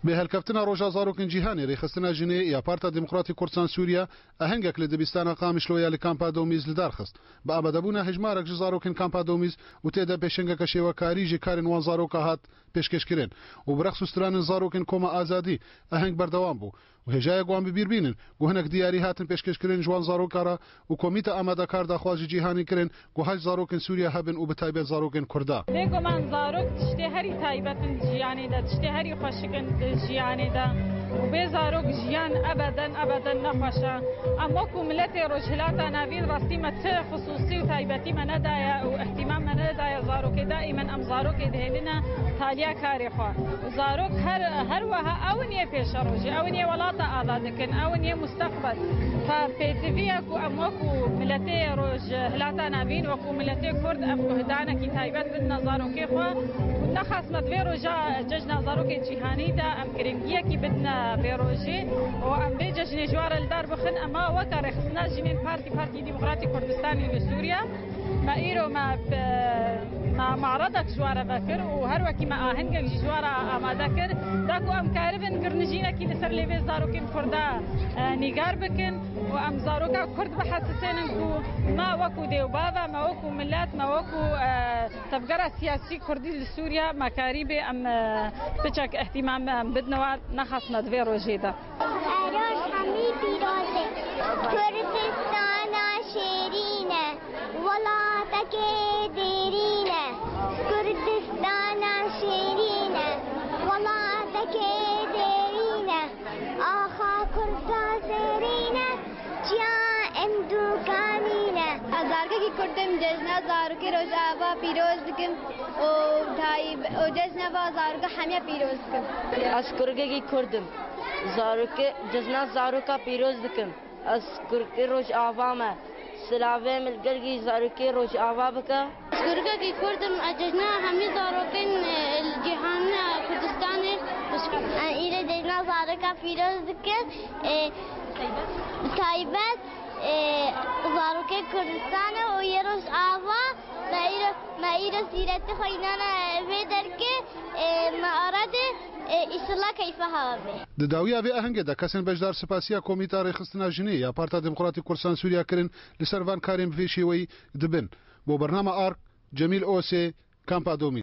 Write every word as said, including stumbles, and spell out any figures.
Bi helkeftina Roja Zarokên Cîhanê, Rêxistina Jinê ya Parta Demokratîk Kurdistan Sûriye ehengek li dibistana Qamişloya li Kampa Domîz li dar xist. Bi amadebûna hejmarek ji zarokên Kampa Domîz û tê de pêşengeke şêwekarî ji karên wan zaroka hat pêşkêşkirin û bi reqs û stranên zarokên Koma Azadî eheng berdewam bû û hêjayek wan bi bîr bînin ku hinek diyarî hatin pêşkêşkirin ji wan zaroka re û komîta amadekar daxwaz ji cîhanê kirin ku haj zarokên Sûriye hebin û bi taybet zarokên Kurda. Bêguman zarok tiştê herî taybet in di jiyanê de, tiştê herî xweşik in di jiyanê de û bê zarok jiyan ebeden, ebeden ne xweş e. Em wekû miletê Rojhilata Navîn rastî me ti xisûsî û taybetî me nedaye û îhtîmam me nedaye zarokê. Daîmen em zarokê dihêlîne taliya karê xwe. Zarok her, her weha ew in yê pêşerojê, ew in yê welata ava dikin, ew in yê mustaqbel. Fa pêtivî ye ku em wekû miletê Rojhilata Navîn, wekû miletê Kurd, em guhdanekî taybet bidine zarokê xwe. Û nexasme di vê roja Cejna Zarokê Cîhanî de em giringiyekî bidine vê rojê û em vê cejnê ji wan re li dar bixin. Ema weke Rêxistina Jinên Partî, Partî Demokratîk Kurdistanê li Sûriye, me îro me, me maredek ji wan re vekir û her wekî me ahengek jî ji wan re amade kir, da ku em karibin girnijînekî li ser lêvê zarokên Kurda, e, nîgar bikin û em zaroka Kurd bihesisênin ku me wekû dê û bav e, me wekû milet, me wekû, e, tevgera siyasî Kurdî li Sûriye me karîbê em, e, piçek îhtîmam em bidine wan, nexasme di vê rojê de. Roj hemî pîroz e. Kurdistana şêrîn e, welatekê dêrîn e. Kurdistana şêrîn e, welatekê dêrîn e. Axa Kurda zêrîn e, çiya em dûka nîne. Ez zarokekî Kurd im, cejna zarokê Rojava pîroz dikim û tayb-, û cejna va zaroka hemiya pîroz dikim. Ez kurkekî Kurd im. Zarokê, cejna zaroka pîroz dikim. Ez kurkê Rojava me. Silavê min li gelkî zarokê Rojava bike. Ez kurkekî Kurd im, ez cejna hemî zarokên, e, li cîhanê Kurdistanê. Em îro cejna zaroka pîroz dikin. E, taybet, e, zarokê Kurdistanê û yê Rojava. Me îro, me îro sîretê xwe înane vê derkê, e, me aredê, e, îşillah keyfa hewa bê. Di dawiya vê ahengê de kesên beşdar spasiya Komîta Rêxistina Jinê ya Parta Demokratîk Kurdistan Sûriye kirin li ser van karên bi vê şêweyî dibin. Bo bernama Ark, Cemîl Osê, Kampa Domî.